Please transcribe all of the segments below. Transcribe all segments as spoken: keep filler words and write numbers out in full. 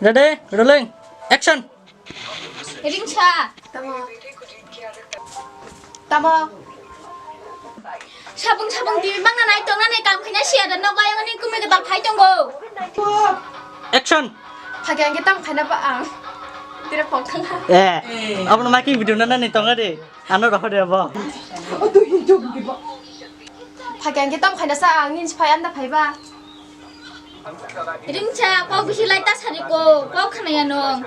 Ready, rolling, action. Ringsa. Tamo. Tamo. Sabung sabung T V mangna nai tongna nai kam khaina siya da nok ayang ni kumi ketal phai tongo. Action. Phage angke tam khaina ba ang. Tira pok thang. Eh, abono making video na nani tonga de. Ano roho de bo. O tu hin jog di ba. Phage angke tam khaina sa ang nin phai anda phai ba. Ringsa, kok bisi lai ta sari ko, kok khanaya nong.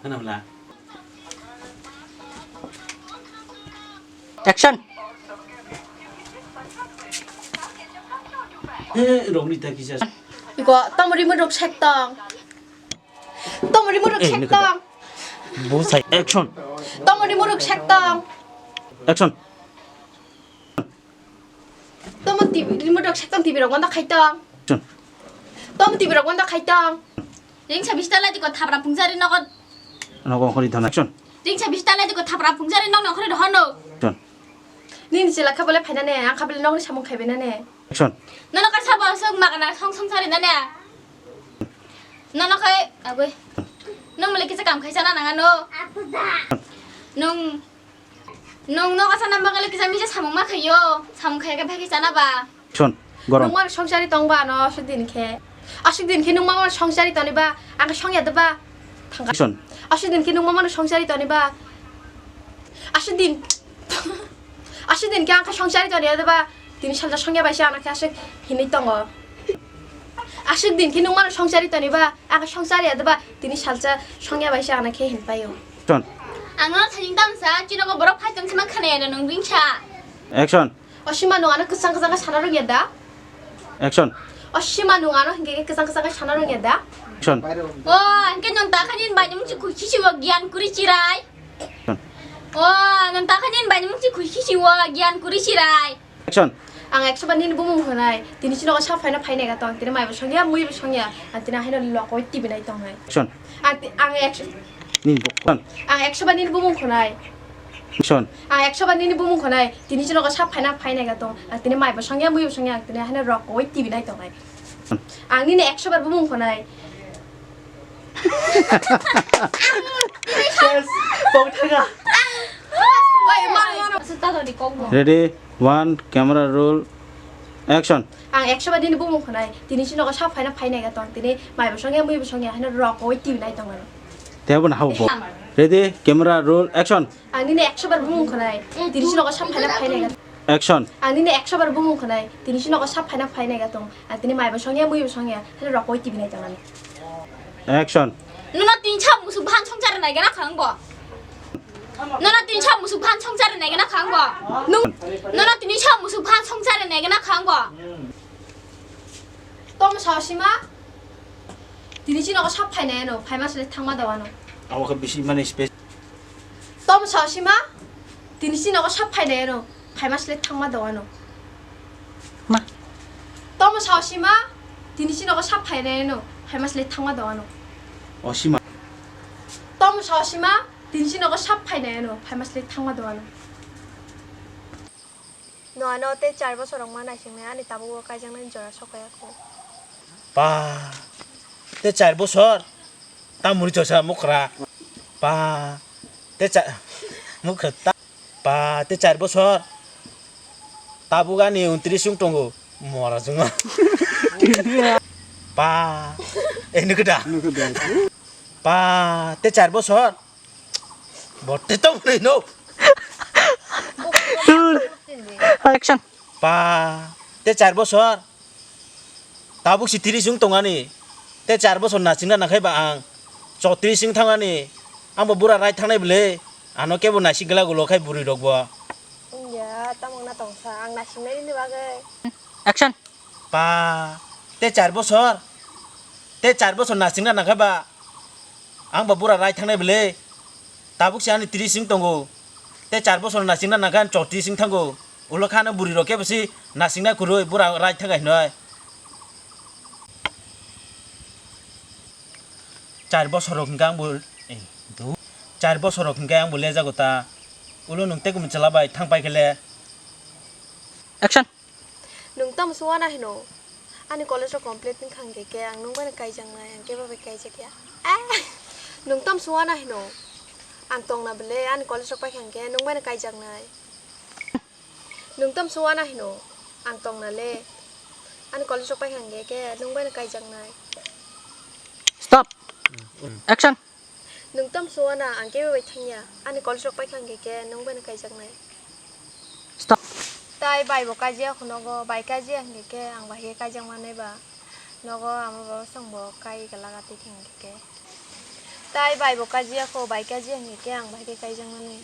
Hana bla. Action. He, rokni ta kisa. Iko, tamo rimut rok sek tong. Tamo rimut rok Eh, sek nukha da. tong. Bo sai action. Tamo rimut rok sek tong. Action. Tamo T V, remote rok sektong T V rok bondo khai tong. Chun. Tamo T V rok bondo khai tong. Ringsa bista lai diko thapra phungjari nogo. Nogo khori thana. Chun. Ringsa bista lai diko thapra phungjari nog nokhori dohono. Chun. Nini chela khabole phaina ne, ang khabole nogni samung khaibe na ne. Chun. Nono kai sabo aswk magana song song sari na ne. Nono kai agoi. Nong mele kisa kam khai sana nangano. Nong Nwng nogo sana bagwi kisa misa samung ma khaio, samung khaiya khe bhai khe chana ba. Son, gorom. Nwng mano songsari tong ba no aswk din khe. Aswk din khe nwng mano songsari toni ba, ang khe songya de ba. Thangka. Son. Aswk din khe nwng mano songsari toni ba. Aswk din. Aswk din khe ang khe songsari toni ya de ba. Tini salsa songya bai se ano khe aswk hinwi tongo. Aswk din khe nwng mano songsari toni ba, ang khe songsari ya de ba. Tini salsa songya bai se ano khe hin paio. Action. Ang no thani tamsa, chinogo borok phai tong sima khana ya nwng ringsa. Action. O sima nwng ano kwchang kwchang khe sana rwngya da? Action. O sima nwng ano hinkhe kwchang kwchang khe sana rwngya da? Action. O, hinkhe nwng ta kha nini bai nwng chi khuisi si o gyan kuri chirai. Action. O, nwng ta kha nini bai nwng chi khuisi si o gyan kuri chirai. Action. Ang ekso ba nini bumung hwnai, tini chini nogo sa phaina phainai ga tong, tini maibo songya, muibo songya, ang tini haino lokoi T V nai tongnai. Action. Ang ti-, ang ekso Nini bo-, ang ekso ba nini bumung hwnai. Action. Ang ekso ba nini bumung hwnai, tini chini nogo sa phaina phainai ga tong, ang tini maibo songya, muibo songya, ang tini haino lokoi T V nai tongnai. Ang nini ekso bar bumung hwnai. Yes, pok thaga. Oi, ma, ma, ma. Ready, one, camera roll, action. Ang ekso ba nini bumung hwnai, tini chini nogo sa phaina phainai ga tong, tini maibo songya, muibo songya, haino lokoi T V nai tongnai. Tei bo na habo. Ready, camera roll, action. Ang nini ekso bar bumung hwnai, tini chini nogo sa phaina phainai ga. Action. Ang nini ekso bar bumung hwnai, tini chini nogo sa phaina phainai ga tong. Ang tini maibo songya, muibo songya, haino lokoi T V nai tongnani. Action. Nono tini sa musuk bahan songchar nai gana khang bo. Nono tini sa musuk bahan songchar nai gana khang bo. Nung, nono tini sa musuk bahan songchar nai gana khang bo. Tom sa sima. Tini chini nogo sa phainai ano, phaima sele thangma dawano. Amo khe bisi mani space. Tom sa sima. Tini chini nogo sa phainai ano, phaima sele thangma dawano. Ma. Tom sa sima. Tini chini nogo sa phainai ano, phaima sele thangma dawano. O sima. Tom sa sima. Tini chini nogo sa phainai ano, phaima sele thangma dawano. No ano tei char bosor rok ma naisingnai ani tabuk o kaijaknai jora sokya kho. Pa, tei char bosor? Tamoni chosa mokra. Pa, tei cha-, mokra ta-, pa, tei char bosor? Tabuk ani untris wng tongo. Mora juma. Pa, eh, nukhe da? Nukhe da. Pa, tei char bosor? Botte tong nai no. Action. Pa, tei char bosor. Tabuk si tris wng tongani. Tei char bosor nasingna nangkhai ba ang. Chotris wng thangani. Ang bo bura rai thangnai bwle. Ano kebo nasing glak ulo khai bwrwi rok bo. Ya, tamo wngna tongsa. Ang nasingnai ni bagwi. Action. Pa, tei char bosor, tei char bosor nasingna nangkha ba, ang ba bura rai thangnai bwle, tabuk se ani tris wng tongo, tei char bosor nasingna nangkha ani chotris wng thango, ulo kha ano bwrwi rok kebo se nasingnai kwrwi bura rai thangkha hinoi. Char bosor rok hwnkhe ang bo, eh, do. Char bosor rok hinkhe ang bo lejago ta. Ulo nwng tei kunu chwla bai thang pai khe le. Action. Nwng tamo se uana hino? Ani college rok complete wngkha hwnkhe khe ang nwng bai no kaijaknai, ang kebo bai kaijakya. Ah! Nwng tamo se uana hino? Ang tongna bwle ani college rok paikha hwnkhe nwng bai no kaijaknai. Nwng tamo se uana hino? Ang tongna le. Ani college rok paikha hwnkhe khe nwng bai no kaijaknai. Stop. Action. Nwng tamo se uana, ang kebo bai thangya. Ani college rok paikha hwnkhe khe nwng bai no kaijaknai. Stop. Tai bai bo kaijakya kho nogo, bai kaijakya hwnkhe khe ang bai khe kaijak mannai ba. Nogo ama baba song bo kai glak atwi khe hwnkhe khe. Tai bai bo kaijakya kho, bai kaijakya hwnkhe khe ang bai khe kaijak mannai.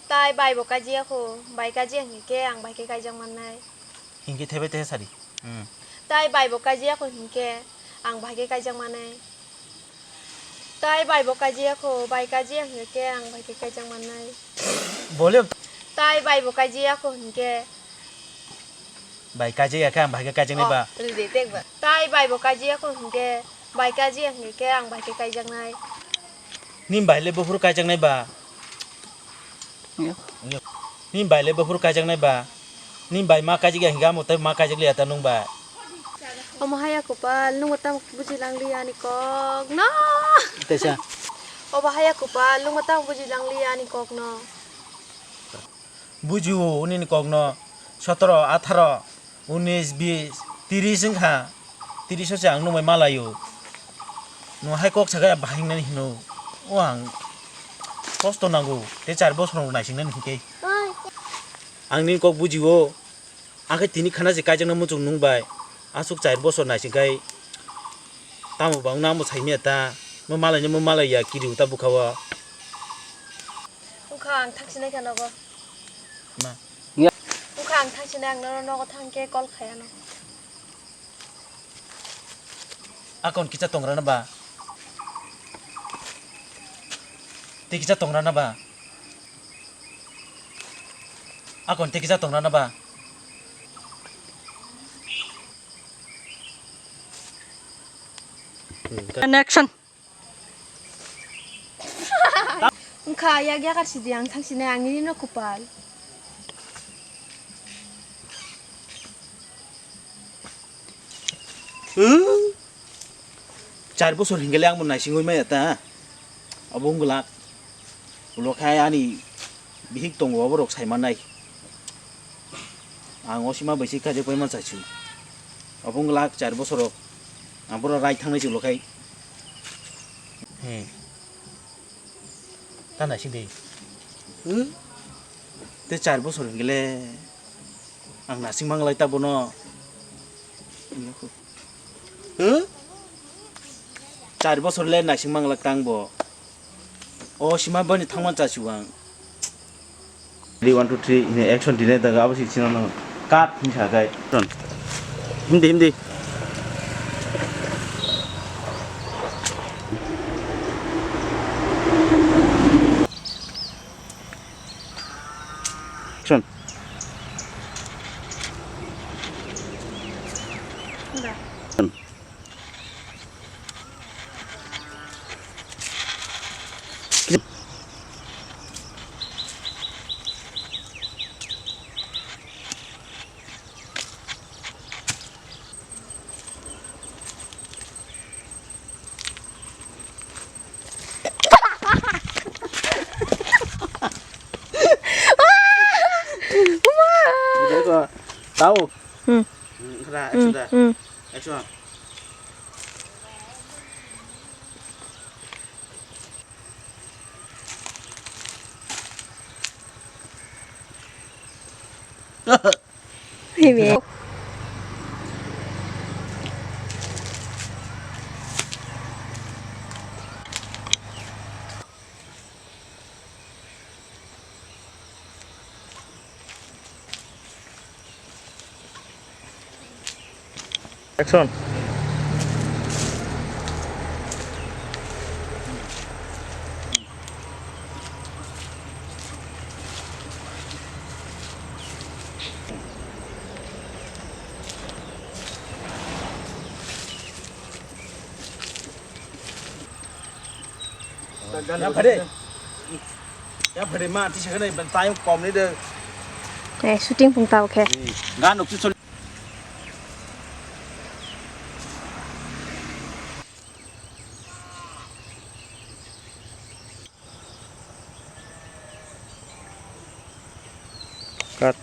Tai bai bo kaijakya kho, bai kaijakya hwnkhe khe ang bai khe kaijak mannai. Hinkhe thaibai tesa sadi. Hmm. Tai bai bo kaijakya kho hinkhe ang bai khe kaijak mannai. Tai bai bo kaijakya kho, bai kaijakya hwnkhe khe ang bai khe kaijak mannai. Volume. Tai bai bo kaijakya kho hinkhe. Bai kaijakya khe ang bai khe kaijaknai ba. Oh, rede tek ba. Tai bai bo kaijakya kho hinkhe, bai kaijakya hwnkhe khe ang bai khe kaijaknai. Nini bai le buphuru kaijaknai ba. Yo. Yo. Nini bai le buphuru kaijaknai ba. Nini bai ma kaijakya hwnkhe amo tei ma kaijakliya ta nwng bai. Omo haya kopal, nwng bo tamo bujilangliya ani kok no. Tesa. Obo haya kopal, nwng bo tamo bujilangliya ani kok no. Bujio nini kok no, sotoro, atharo, unis, bis, tiris wngkha. Tiris o se ang nwng bai malaio. Nwng hai kok sakai bahai wngnani hino. O ang kosto nango. Tei char bosor rok naisingnani hinkhe. Ang nini kok bujio. Ang khe tini khana se kaijakna muchung nwng bai. Aswk char bosor naising khai. Tamo ba wngna amo saimanya ta. Mo malaino mo malaiya kiri uta bwkha o. Wngkha ang thangsinai khe nogo. Ma. Ya. Wngkha ang thangsinai, ang nono nogo thang khe call khai ano. Akon kisa tongrana ba? Tei kisa tongrana ba? Akon tei kisa tongrana ba? Hmm, ka- Connection. Wngkha, yak yakar sidi ang thangsinai, ang nini no kopal. Hmm? Char bosor hingle ang bo naisingwi maya ta. Abo wngwlak. Ulo khai ani bihik tongo, oborok sai mannai. Ang o sima bai se kaijakpai mansa su. Obo wngwlak char bosor rok. Ang bohrok rai thangnai se ulo khai. He. Ta naising de. Hmm? Te char bosor hingle ang naising manglai ta bono. Huh? Char bosor le naising manglak tang bo. O sima bani thangman chasu ang. Ready, one, two, three, hine action dinai daga abo si sino no cut hini sa kai. Action. Hindi, hindi. Action. Tao. Hmm. Hmm, khra, hmm, action da. Hmm. Action. Himi. Action. Ya phade. Ya phade ma tisa kene time kom ni de. Eh, shooting pung tau khe. Gan nuk chul. Cut.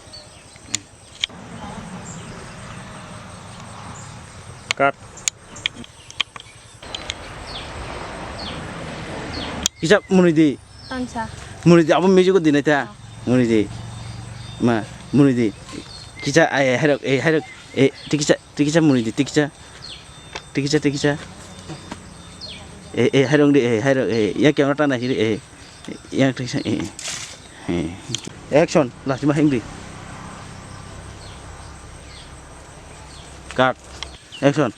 Cut. Kisa muni di. Tansa. Muni di, abo music ko dinai ta. Ah. Muni di. Ma, muni di. Kisa, ai, ai, hairok, ai, hairok, ai, tikisa, tikisa muni di, tikisa. Tikisa, tikisa. Eh, eh, hairong di, eh, hairong, eh, ya camera ta nai di, eh. Yang thik sang, eh, eh. Action, last ma heng di. Cut. Action.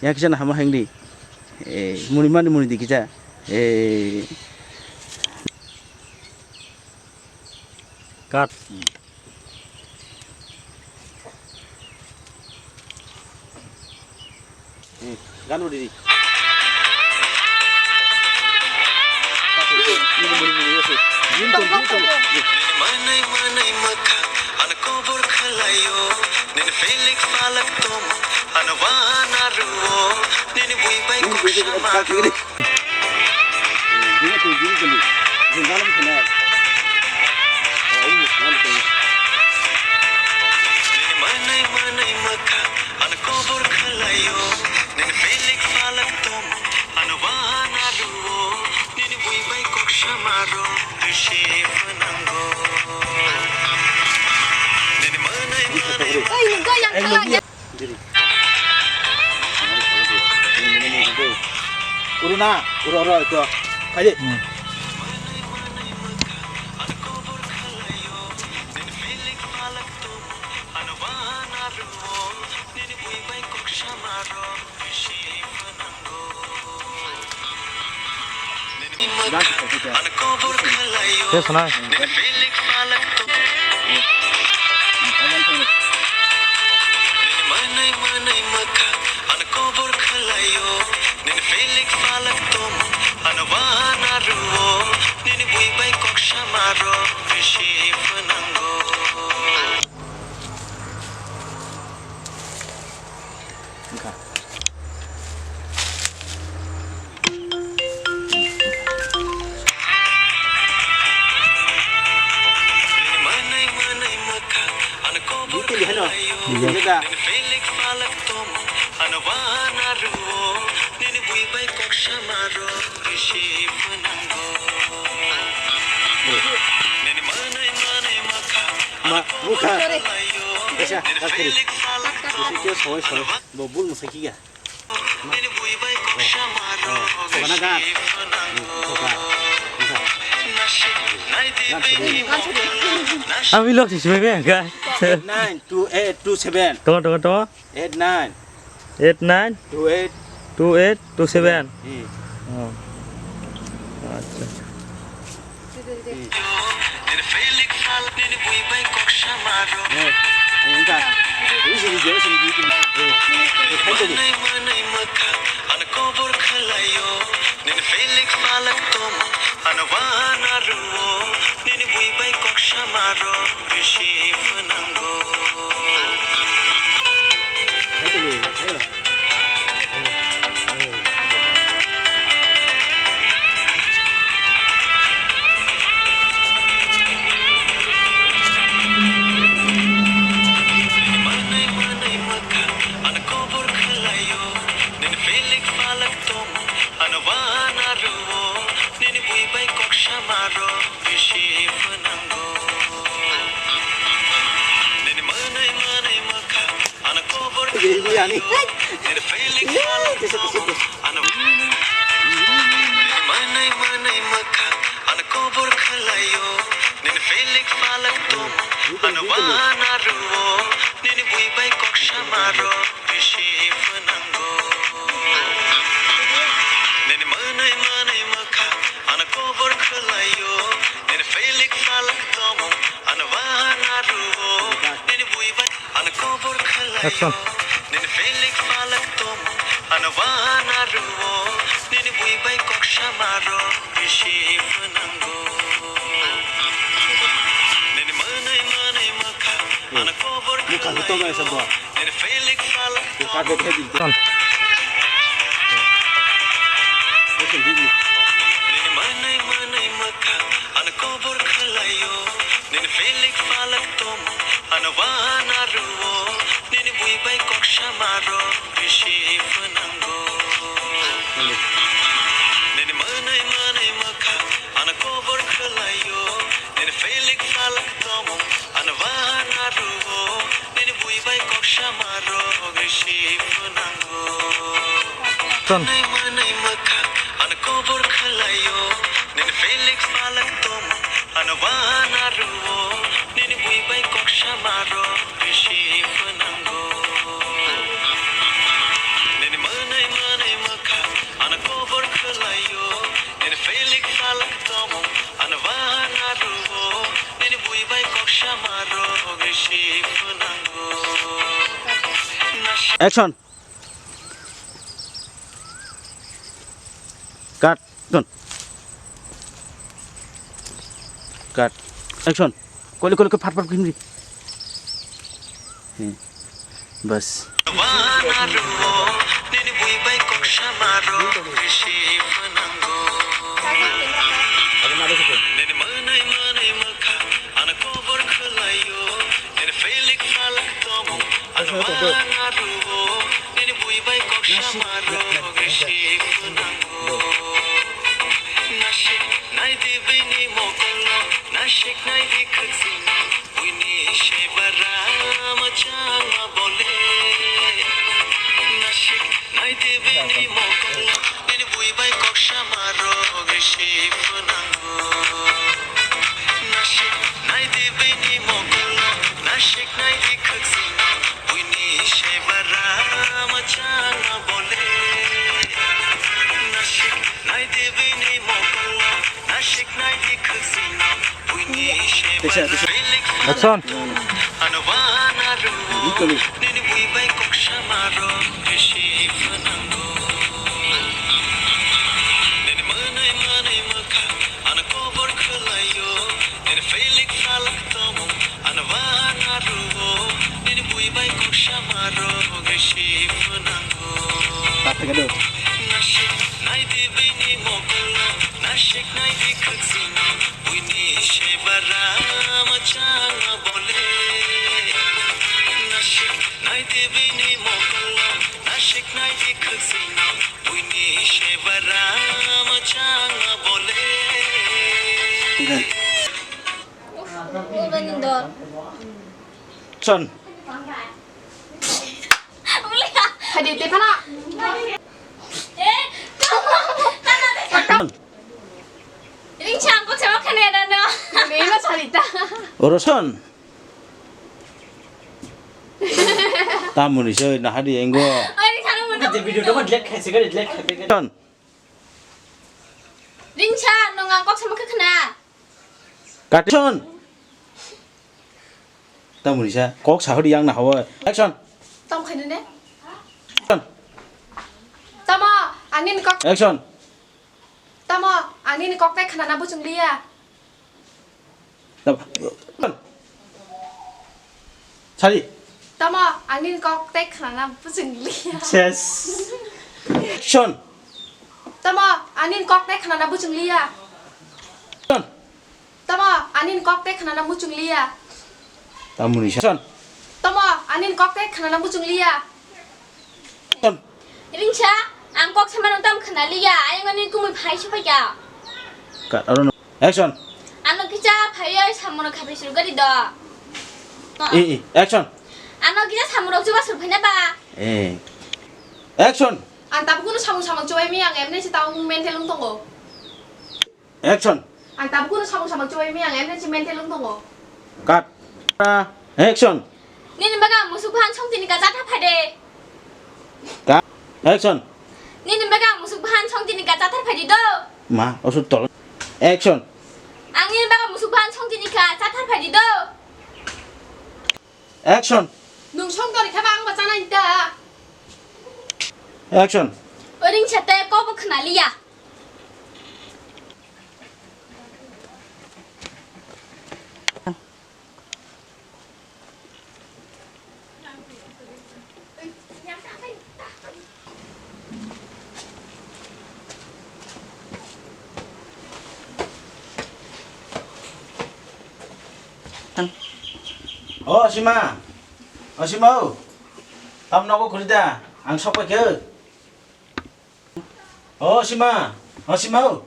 Yang kisa na hama heng di. Eh, muni mani muni di kisa. Eh. Cut. Hmm, gan udi di. Manai manai mwkhang ano kobor khwlaio, nini feeling palak tong ano wana ruo, nini bui bai kok samaro. Nini manai manai mwkhang ano kobor khwlaio, nini feeling palak tong ano wana ruo, nini bui bai kok samaro, risi phanango. Nini manai manai mwkhang. Diri. Uru na, uru, uru, ito. Ayo. Hmm. Yes, na. Wngkha. Nini manwi manwi mwkhang ano kobor khwlaio. Nini feeling palak tong ano wana rwo. Nini bui bai kok samaro risi phanango. Nini manwi manwi mwkhang. Ma, bukha. Kaisa, kakhiri. Kaisa khe soi, soi. Bo bul mwsai khiya. Ma. Oh, oh. Soba na gan. Hmm, soba. Bukha. Gan sidi. Ang vlog si sumai beng ka. Nine two eight two seven. To, to, to. Eight nine. Eight nine. Two eight. Two eight two seven. Hmm. Oh. Acha. Hmm. Eh, eh, wngkha. Ini sini jauh sini gitu. Eh, eh, kan tadi. Nini feeling palak tong ano wana rwo, nini bui bai kok samaro risi phanango. Nini manwi manwi mwkhang ano kobor khwlaio, nini feeling palak tong ano wana rwo, nini bui bai kok samaro risi phanango. Nini manwi manwi mwkhang ano kobor khwlaio, nini feeling palak tong ano, nini manwi manwi mwkhang ano kobor khwlaio, nini feeling palak tong ano wana rwo, nini bui bai kok samaro. Risi phanango. Nini manwi manwi mwkhang ano kobor khwlaio. Nini feeling palak tong ano wana rwo. Nini bui bai ano kobor khwlaio. Action. Nini feeling palak tong ano wana rwo. Nini bui bai kok Samarok bisi phwnango. Nini mwnwi mwnwi mwkhang ano kobor khwlaio. Nini felik phalak tongo. Nini mwnwi mwnwi mwkhang ano kobor khwlaio. Nini felik phalak tongo ano wana rwo. Nini bui bai kok samarok bisi phwnango. Nini mwnwi mwnwi mwkhang ano kobor khwlaio. Nini felik phalak tongo ano wana rwo. Nini bui bai kok samarok bisi phwnango. Ton. Mwnwi mwnwi mwkhang ano kobor khwlaio. Nini felik phalak tongo ano wana rwo. Nini bui bai kok samarok bisi phwnango. Nini mwnwi mwnwi mwkhang ano kobor khwlaio. Nini felik phalak tongo ano wana rwo. Nini bui bai kok samarok bisi phwnango. Action. Cut. Action. Cut. Action. Koli koli koli, phat phat kini. Bas. Nini bui bai kok samarok bisi phwnango. Nasik nai di bini mokolo, nasik nai di khwsing, buini se bara mwchang ma bole. Nasik nai di bini mokolo, nini bui bai kok samarok bisi phwnango. Nasik nai di bini mokolo, nasik nai di khwsing, buini se bara mwchang ma bole. Nasik nai di bini mokolo, nasik nai di khwsing, buini se bara. Action. Ano wana rwo, nini bui bai kok samarok bisi phwnango. Nini mwnwi mwnwi mwkhang ano kobor khwlaio. Nini felik phalak tongo ano wana rwo. Nini bui bai kok samarok bisi phwnango. Nasik nai di bini mokolo, nasik nai di khwsing, buini se bara mwchang ma bole. Nasik nai di bini mokolo, nasik nai di khwsing, buini se bara mwchang ma bole. Son. Hadi, te phana. Ringchang ko chawa khane da no. Nei ma sarita. Oroson. Tamoni se na hadi engo. Oi, ringchang mo. Video to delete khai se, delete khai. Ton. Ringchang, nung ang kok sama khana. Cut. Action. Tamoni sa kok sahodi yang na hawa. Action. Tam khaina ne? Action. Tamo, ang nini kok. Action. Tamo, ang nini kok tai khanana buchung liya. Tam. Sari. Tamo, ang nini kok tai khanana buchung liya. Yes. Action. Tamo, ang nini kok tai khanana buchung liya. Action. Tamo, ang nini kok tai khanana buchung liya. Tamoni sa. Action. Tamo, ang nini kok tai khanana buchung liya. Action. Ringsa, ang kok samano tam khana liya, ayang ani kumui phai supai ka. Cut. Aro no. Action. Ano kicha phai oi samono khapai suru gari do. Eh, eh, action. Ano kicha samurok chuba sur phaina ba. Eh. Action. Ang tabuk kuno samung samung chubai mi ang emne si tabuk mental wng tongo. Action. Ang tabuk kuno samung samung chubai mi ang emne si mental wng tongo. Cut. Ah, action. Nini baga musuk bahan song tini ka jatha phai de. Cut. Action. Nini baga musuk bahan song tini ka jatha phai di do. Ma, osut tol. Action. Ang nini baga musuk bahan song tini ka jatha phai di do. Action. Nung song tori khe ba ang ba chanai ta. Action. Oring sete ko bo khna liya. O Sima, o Sima o, tam nogo khuri da, ang sok pai khe. O Sima, o Sima o,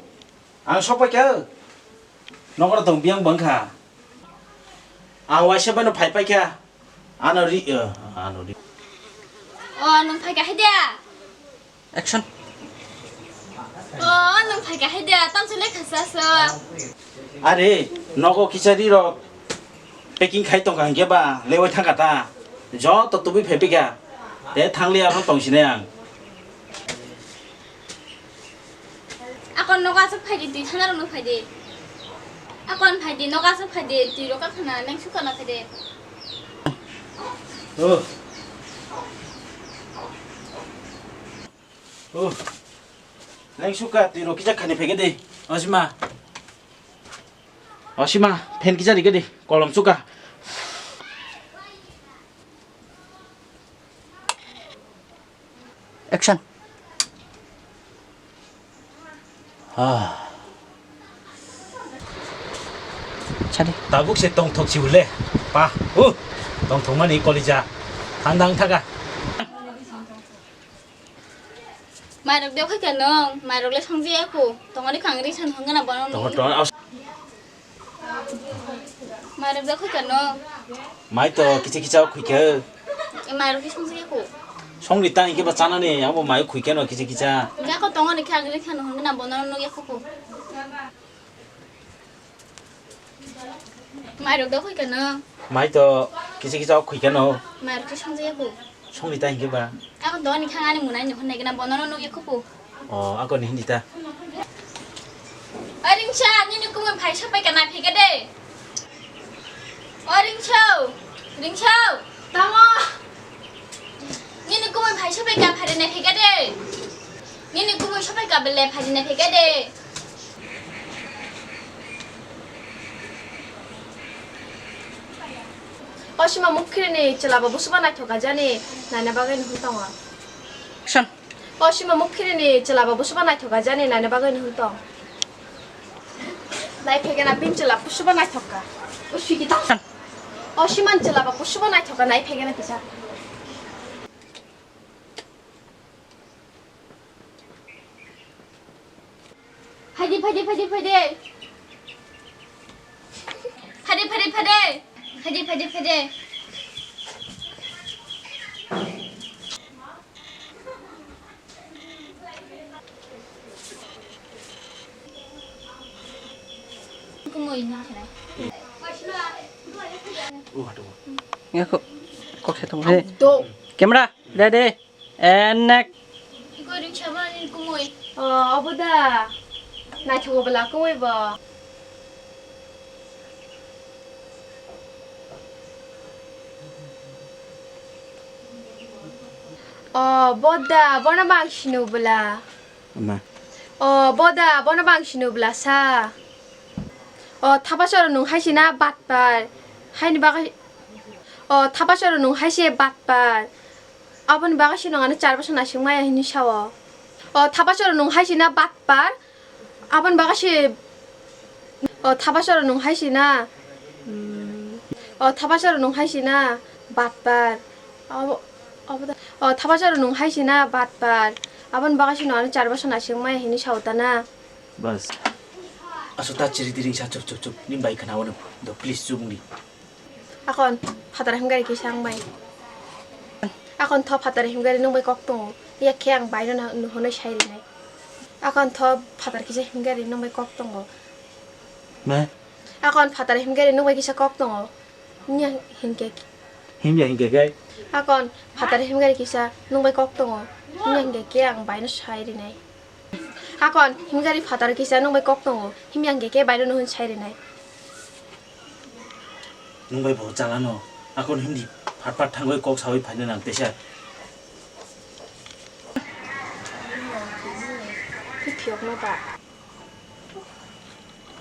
ang sok pai khe. Nogo tong biyang bang kha. Ang waisa bano phai pai kha. Ano ri, eh, ano ri. O, nwng phai kha hai da? Action. O, nwng phai kha hai da, tamsa lekha sa so. Are, nogo kisa ri rok packing khai tong kha hinkhe ba lewai thang kha ta. Joto tubui phai pika. Te thang liya abo tong sinai ang. Akon nogo aswk phai di, twi thana rok no phai di. Akon phai di, nogo aswk phai di, twi rok ka khana, neng sukha na phai di. Oh. Oh. Neng sukha, twi rok kisa khani phai khe di. O Sima. O Sima, pen kisa rikhe di. Kolom sukha. Action. Ah. Sadi. Tabuk se tongthok si hule. Pa. Uh. Tongthok mani kolija. Thandang thaga. Mairok de khai kha nwng, mairok le songji ya khu. Tongori khang ri san hongna bono. Tongo, tongo. Mairok de khai kha nwng. Mai to kicha kicha khui khe. E mairok ki songji ya khu. Songri tang ke ba chana ni, abo mai khui khe no kicha kicha. Ga ko tongori khang ri san hongna bono no ya khu. Mairok da khui kano. Mai to kisa kisa khui kano. Mairok khe songja ya khu. Songni ta hinkhe ba. Ako doni khang ani munai ni honnai gana bono no nugya khupu. O, ako ni hindi ta. Aringsa, nini kumui phai sapai kana phika de. O Ringso, Ringso. Tamo. Nini kumui phai sapai ka phari nai phika de. Nini kumui sapai ka bele phari nai phika de. O Sima Mukhirini chwla bo busuba naithok kha jani naina bagwi nuhun tongo. Action. O Sima Mukhirini chwla bo busuba naithok kha jani naina bagwi nuhun tong. Nai phegena bini chwla busuba naithok kha. O Sima ni chwla bo busuba naithok kha nai phegena kisa. Phaidi, phaidi, phaidi, phaidi. Phaidi, phaidi, phaidi. Phaidi, phaidi, phaidi. Kumui no khelai. Nga kok, kok se tong he. Do. Camera, ready. And next. Iko ring sabo ni kumui. Oh, obo da. Naithogo bwla kumui bo. Oh, boda, bono bang sino bwla. Ma. Oh, boda, bono bang sino bwla sa. Oh, thapasoro nung hai sina batpar. Haini bagwi. Oh, thapasoro nung hai se batpar. Aboni bagwi se nung ano char bosor naising maya hini sao. Oh, thapasoro nung hai sina batpar. Aboni bagwi se. Oh, thapasoro nung hai sina. Hmm. Oh, thapasoro nung hai sina batpar. Abo, abo da. Oh, thapasoro nung hai sina batpar. Aboni bagwi se nung ano char bosor naising maya hini sao ta na. Bas. Aso ta chiri diring sa chup chup chup. Nim bai khana wano. Do please chubung di. Akon phatar himgari kisa ang bai. Akon tho phatar himgari nung bai kok tongo. Ya khe ang bai no nuhunai sai rinai. Akon tho phatar kisa himgari nung bai kok tongo. Ma? Akon phatar himgari nung bai kisa kok tongo. Nya hinkhe. Himya hinkhe kai? Akon phatar himgari kisa nung bai kok tongo. Nya hinkhe khe ang bai no sai rinai. Akon himgari phatar kisa nung bai kok tongo. Himya hinkhe khe bai no nuhun sai rinai. Nung bai bo chalano. Akon hindi phat phat thangwi kok sawi phaina nang tesa. Phiok no ba.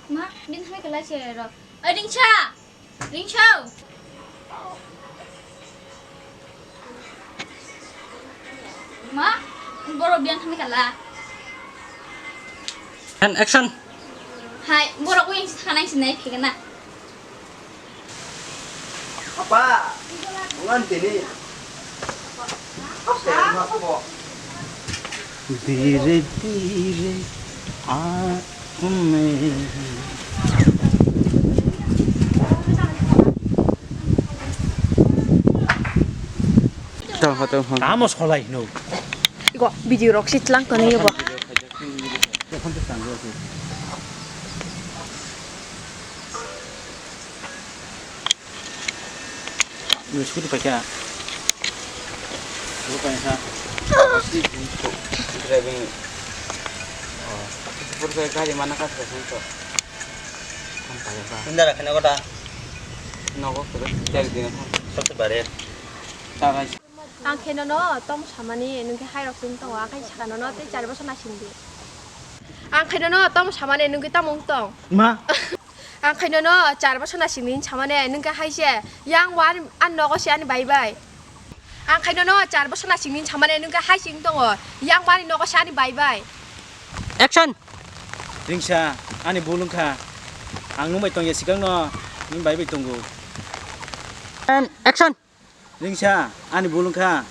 Ma, bin hai kala se ro. Oi, Ringsa! Ringsa! Ma, boro biyan thani kala. And action. Hai, boro ko yang thana sini phegana. Apa? Ngan tini. Apa? Dhire dhire aap mein. Tamo solai no. Igo video rok si tlang kono igo. Scooty paikha. Scooty paikha. Driving. Oh. Gari mana ka sa to. Indara khana kota. Nogo kere cari dina. Sabse bare. Tagai. Ang khe nono tong samani, nwng khe hai rok chwng tongo, ang khe saka nono tei char bosor naising di. Ang khe nono tong samani, nwng khe tamo wng tong? Ma? Ang khe nono char bosor naising di samani, nwng khe hai se, yang bo ani, ani nogo se ani bai bai. Ang khe nono char bosor naising di samani, nwng khe hai se wng tongo, yang bo ani nogo se ani bai bai. Action! Ringsa, ani bul wngkha. Ang nwng bai tongya sikang no, nini bai bai tongo. And action! Ringsa, ani bul wngkha.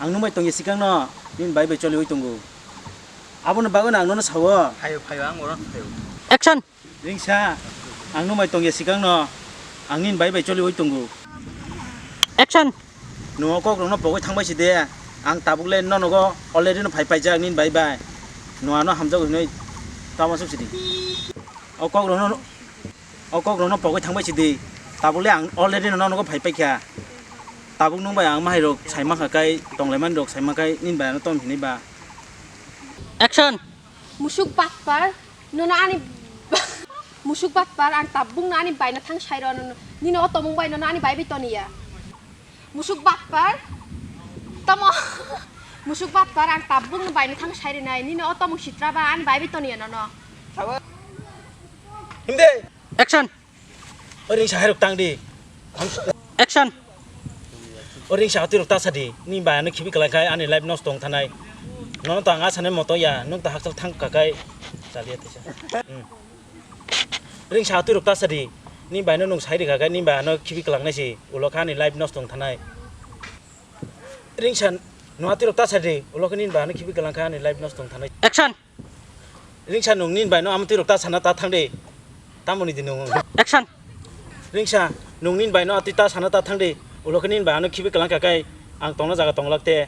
Ang nwng bai tongya sikang no, nini bai bai choliwi tongo. Aboni bagwi no ang nono sao. Phaio, phaio, ang oro phaio. Action! Ringsa, ang nwng bai tongya sikang no, ang nini bai bai choliwi tongo. Action! Nwng o kok rok no pogwi thangbai si de. Ang tabuk le nono go already no phai paijak nini bai bai. Nwng ano hamjago hinwi tamo suk sidi. O kok rok no O kok rok no pogwi thangbai si di. Tabuk le ang already no nogo phai paikha. Tabuk nwng bai ang mahai rok sai mankha kai, tonglai mani rok sai mankhai nini bai ano tom hinwi ba. Action! Musuk batpar, nono ani musuk batpar, ang tabuk no ani bai no thang sai rw, nono, nini o tomung bai nono ani bai bai toniya. Musuk batpar. Tamo. Musuk batpar, ang tabuk no bai no thang sai rinai. Nini o tamo sitra ba ani bai bai toniya nono. Himde. Action. O ring sa hai rok tang di. Action. O ring sa hai rok ta sa di. Ni bai ano khibi kalai khai ani life nosto wng thanai. Nono ta nga sanai moto ya, nung ta hakchal thang kakai. Chaliya tisa. Hmm. Ring sa twi rok ta sa di. Ni bai no nung sai rikha khe ni bai ano khibi kwlak nai si ulo kha ni life nosto wng thanai. Ring sa no atwi rok ta sa di ulo khe ni bai ano khibi kwlak kha ni life nosto wng thanai. Action. Ring sa nung ni bai no amtwi rok ta sana ta thang di. Tamoni di nung. Action. Ring sa nung ni bai no atwi ta sana ta thang di ulo khe ni bai ano khibi kwlak kha khe ang tongna jaga tong lak te.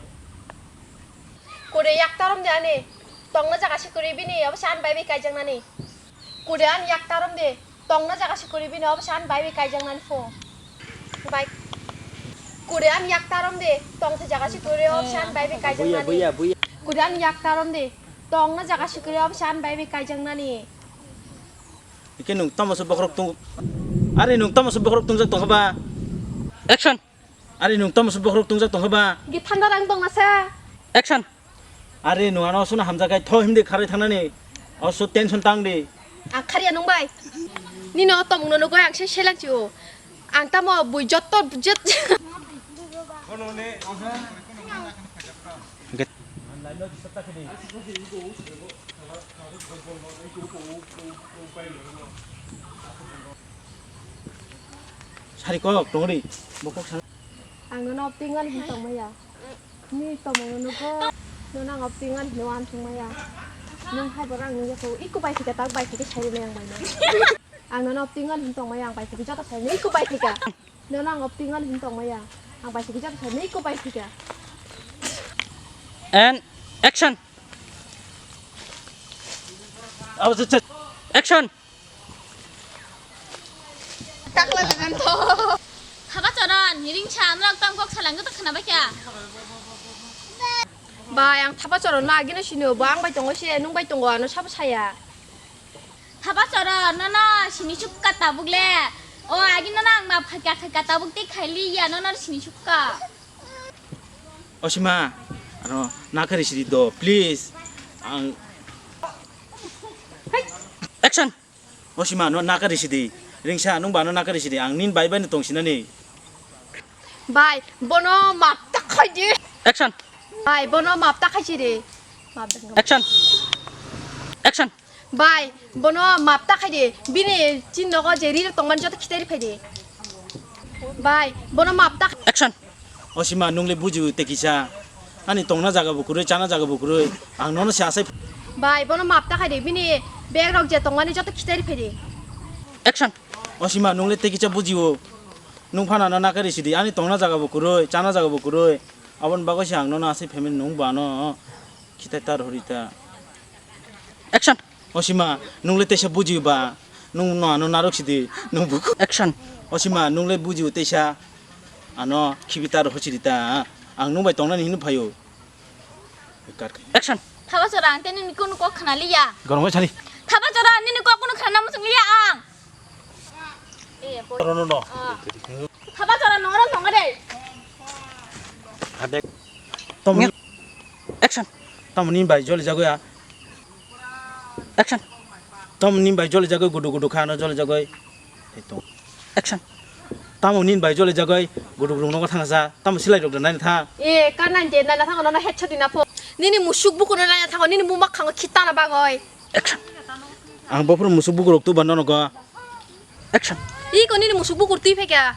Kure yak tarom de ani tongna jaga si kuri bini obo san bai bai kaijak nani. Kure ani yak tarom de, tongna jaga si kuri bini obo san bai bai kaijak nani pho. Bai. Kure ani yak tarom de, tongna jaga si kuri obo san bai bai kaijak nani. Kure ani yak tarom de, tongna jaga si kuri obo san bai bai kaijak nani. Ike nung tamo se bokrok tung. Are nung tamo se bokrok tungjak tongkha ba. Action. Are nung tamo se bokrok tungjak tongkha ba. Ge thanda rang tongna sa. Action. Are nung ano suna hamjakai tho himdi kharai thangnani. O su tension tang di. Ang kharia nung bai. Nino tomung no nugoi ang se selak chi o. Ang tamo bui jotto jet. Get. Sari kok tongri. Bokok sana. Ang nono opting ani hin tongmaya. Ni tomung no nugo. Nono ang opting ani hin wan tongmaya. Nung hai borang nung yako iko bai thika tak bai thika sai ni ang bai no. Ang nono opting ani hin tongmaya ang bai thika joto sai ni iko bai thika. Nono ang opting ani hin tongmaya. Ang bai thika joto sai ni iko bai thika. And action. Abo se action. Takla jagan to. Thapa choron, hiring sa, norok tam kok salang to khana ba kya? Bai, ang thapa choron no agino sini bo ang bai tongo se, nung bai tongo ano sabo saya. Thapa choron, no no sini sukka tabuk le. O agi no no ang ma phaka phaka tabuk te khaili ya no no sini sukka. Osima, ano nakari sidi do, please. Ang action. Osima no nakari sidi. Ringsa nung ba no nakari sidi. Ang nin bai bai no tong sinani. Bai, bono map ta khai di. Action. Bai, bono map ta khai sidi. Map ta khai. Action. Action. Bai, bono map ta khai di. Bini chin nogo je ril tongman joto khitai phai di. Bai, bono map ta. Action. O sima, nwng le bujiu tei kisa. Ani tongna jaga bo kwrwi, chana jaga bo kwrwi. Ang nono se asai. Bai, bono map ta khai de, bini bag rok je tongmani joto khitai ri phai de. Action. O sima, nwng le tei kisa bujiu. Nwng phano ano nakari sidi, ani tongna jaga bo kwrwi, chana jaga bo kwrwi. Aboni bagwi se ang nono asai phaimani, nwng bo ano khitai ta rohori ta. Action. O sima, nwng le teisa bujiu ba, nwng no ano narwk sidi, nwng buku. Action. O sima, nwng le bujiu teisa, ano khibi ta rohori sidi ta, ang nwng bai tongnani hinwi phaio. Action. Thaba chora, ang tei nini kunu kok khna liya. Gorong bai sani. Thaba chora, nini kok kunu khna muchung liya ang. Rono no. Thaba chora, nongro nongre. Tom. Action. Tamoni bai joli jagoi a. Action. Tamoni bai joli jagoi gudu gudu khano joli jagoi. Eto. Action. Tamoni bai joli jagoi gudu gudu nogo thangsa. Tamo silai rok nai tha. E, ka nai je nai tha, nono headshot dina pho. Nini musuk bukuno nai tha, nini mumak khango khitana bagoi. Action. Ang bopor musuk bukurok tu bano nogo. Action. Iko nini musuk bukur twi phaikha.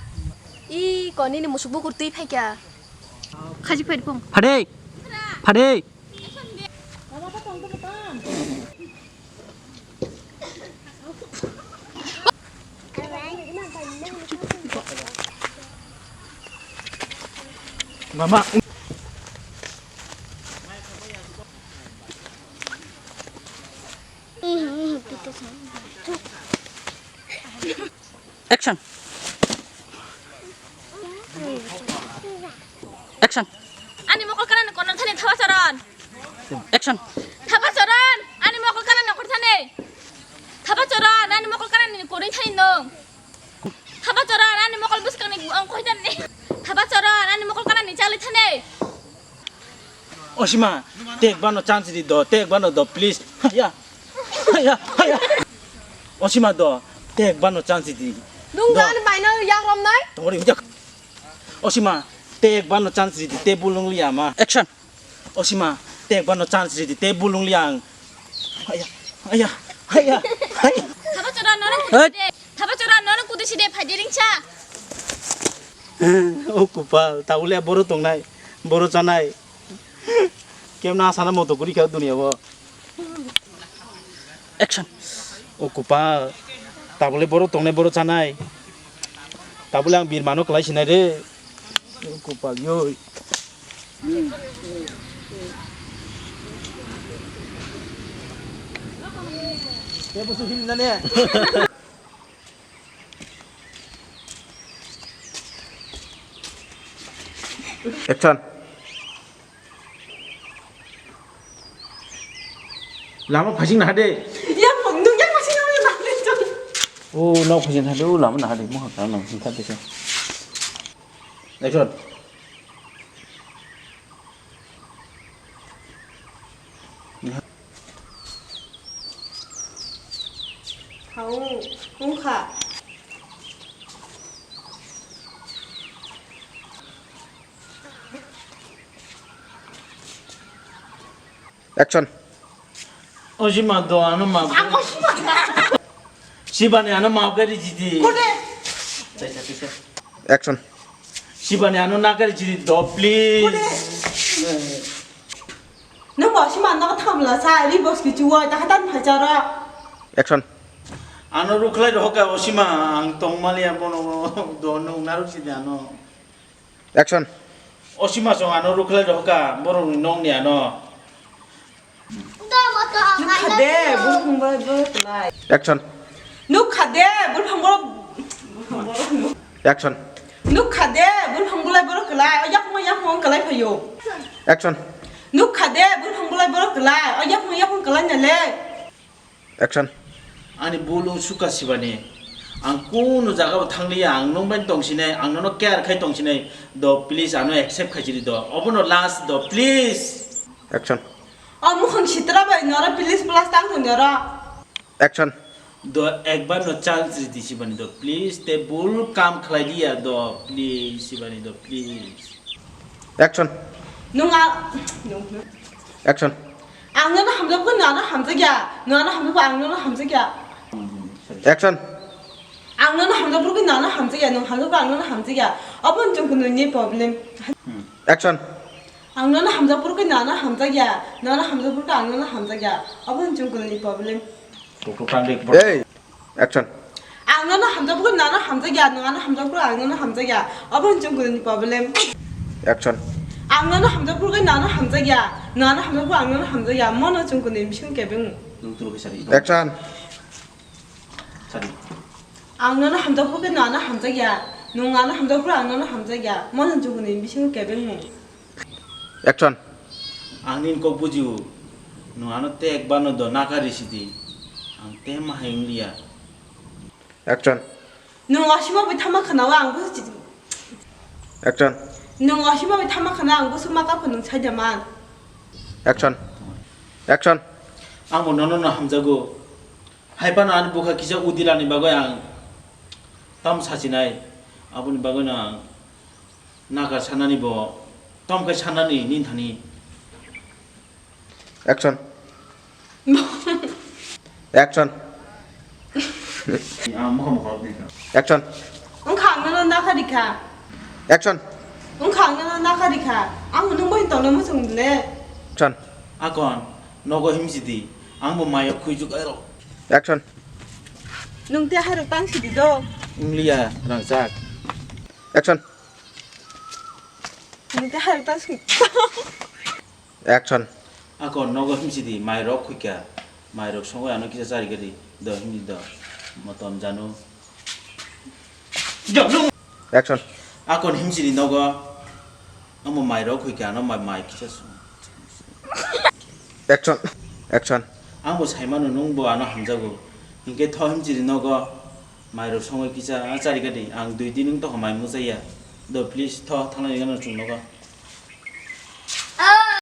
Iko nini musuk bukur twi phaikha. Khaji phai phung. Phade. Phade. Mama. Action. Action. Ani mokol kanani kono thani thaba choron. Action. Thaba choron. Ani mokol kanani nokor thani. Thaba choron. Ani mokol kanani kori thani nung. Thaba choron. Ani mokol buskang ni ang koi thani. Thaba choron. Ani mokol kanani chali thani. Osima, tek bano chance di do, tek bano do, please. Haya, haya, haya. Osima do, tek bano chance di. Nung do. Dan baino yak romnai? Tongori hujak. Osima, tek bano chance di, te bulung liya ma. Action. Osima, tek bano chance di, te bulung liya ang. Haya, haya, haya, haya. Thaba chora nono. Hey. Thaba chora nono kudu side phaji ringcha. O kupal, tabule boro tongnai, boro chanai. Kemna asana moto kuri kha dunia bo. Action. O kupal, tabule boro tongnai, boro chanai. Tabule ang birmano klai sinai re. O kupal yoi. Kebo suhin nane. Action. Lama phasing na hade. Ya, nung ya phasing na hade. Oh, no phasing hade, oh, lama na hade, mo ha, lama phasing hade. Action. Hao, wngkha. Action. Osima do ano ma. Sibani ano maaf gari jidi. Kode. Action. Sibani ano nakari jidi do, please. Kode. Nung bo sima no thamla sa, ri bos kichu wai, ta hatan phai chara. Action. Ano rukhlai rohoka osima, ang tongmaliya bono do nung naruk sidi ano. Action. Osima song ano rukhlai rohoka, borok ni nong ni ano. Nukha de, buphang bai borok kwlai. Action. Nukha de, buphang borok, buphang borok nuk. Action. Nukha de, buphang bolai borok kwlai, o yakma yakma wng kwlai phaio. Action. Nukha de, buphang bolai borok kwlai, o yakma yakma kwlai nale. Action. Ani bul wng suka sibani. Ang kunu jaga bo thangliya, ang nwng bai tongsinai, ang nono care khai tongsinai. Do, please, ano accept khai chiri do. Obono last do, please. Action. O mukhang sitra bai noro please plus tang thung noro. Action. Do, ekbar no chance ridi sibani do, please. Te bul kam khlai liya do, please, sibani do, please. Action. Nung a, nung, nung. Action. Ang nono hamjak ko, nono hamjak ya. Nono hamjak ko, ang nono hamjak ya. Action. Ang nono hamjak phuru khe nono hamjakya, nwng hamjak phuru ang nono hamjakya. Obo hwn chwng kwnwi ni problem. Action. Ang nono hamjak phuru khe nono hamjakya, nono hamjak phuru khe ang nono hamjakya. Obo hwn chwng kwnwi ni problem. Tok tok tang de. Hey. Action. Ang nono hamjak phuru khe nono hamjakya, nwng ano hamjak phuru ang nono hamjakya. Obo hwn chwng kwnwi ni problem. Action. Ang nono hamjak phuru khe nono hamjakya, nwng ano hamjak phuru ang nono hamjakya. Mono chwng kwnwi ni bising kebeng. Nwng turu khe sari. Action. Sadi. Ang nono hamjak phuru khe nono hamjakya, nwng ano hamjak phuru ang nono hamjakya. Mono chwng kwnwi ni bising kebeng mung. Action. Ang nini kok bujio, nwng ano tek bano do nakari sidi. Ang tema hai wngliya. Action. Nwng osima bai thama khwnao ang busu chi-, Action. Nwng osima bai thama khwnao ang busu maka phunung saida man. Action. Action. Ang bo nono no hamjago. Hai phano ani bwkha kisa udilani bagwi ang tam sachinai. Aboni bagwino ang nakar sanani bo tam khai sanani nini thani. Action. Action. Action. Wngkha ang nono nakha rikha. Action. Wngkha ang nono nakha rikha. Ang nwng bai tongna muchung le. Action. Akon, nogo himsidi. Ang bo mayo khuijuk aro. Action. Nwng te harok tang sidi do. Wnglia rangchak. Action. Nwng te harok tang sidi. Action. Ako nogo himsidi mairok khuika, mairok songwi ano kisa chari gari do himdi do motom janu. Janu. Action. Ako himsidi nogo amo mairok khuika ano mai mai kisa song. Action. Action. Ang bo saimano nwng bo ano hamjago. Hinkhe tho himsidi nogo mairok songwi kisa chari gari ang dui din wng tokha mai muchaya. Do please tho thangnani gano chwng nogo.